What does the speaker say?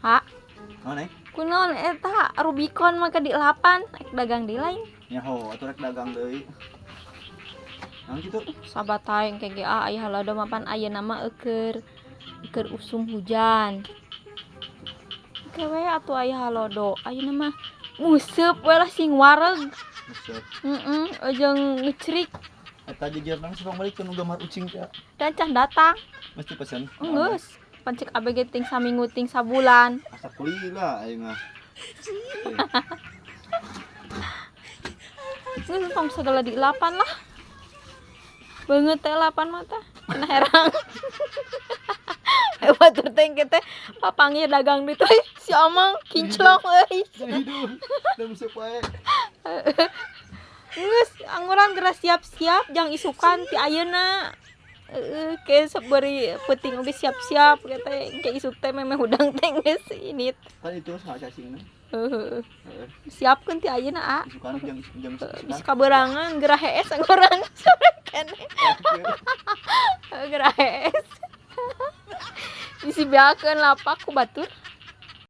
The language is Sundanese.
Ha, Naon, eh? Kunaon eta Rubicon mah ka dilapan, rek dagang di lain. Nyaho, atuh rek dagang deui. Naon kitu? Sabat aing ke ge aya halodo mapan ayeuna mah eueur keur usum hujan. Ke we atuh aya halodo, ayeuna mah nguseup we lah sing wareg. Buset. Heeh, jeung ngecrik. Eta jejerna si balik nu gambar ucing teh. Dan can datang. Mesti pesen. Enggeus. Pan cek ABG ting saminggu ting sabulan. Asa kulila aing mah. Geus tong segala dilapan lah. Beungeut teh lapan mah teh. Cenah herang. Batur teh engke teh papanggih dagang duit euy si Amang kinclong euy. Hidup. Da bisa poe. Geus angguran geura siap-siap jang isukan ti ayeuna. Heeh, ke sabari peuting oge siap-siap ke teh engke isuk teh memeh hudang teh geus init. Kan itu saha cacingna. Heeh. Heeh. Siapkeun ti ayeuna a. Isukan jang jang Bisa kaberangan geura hees angguran sore keneh. Geura hees. Bisi beakeun lapak ku batur.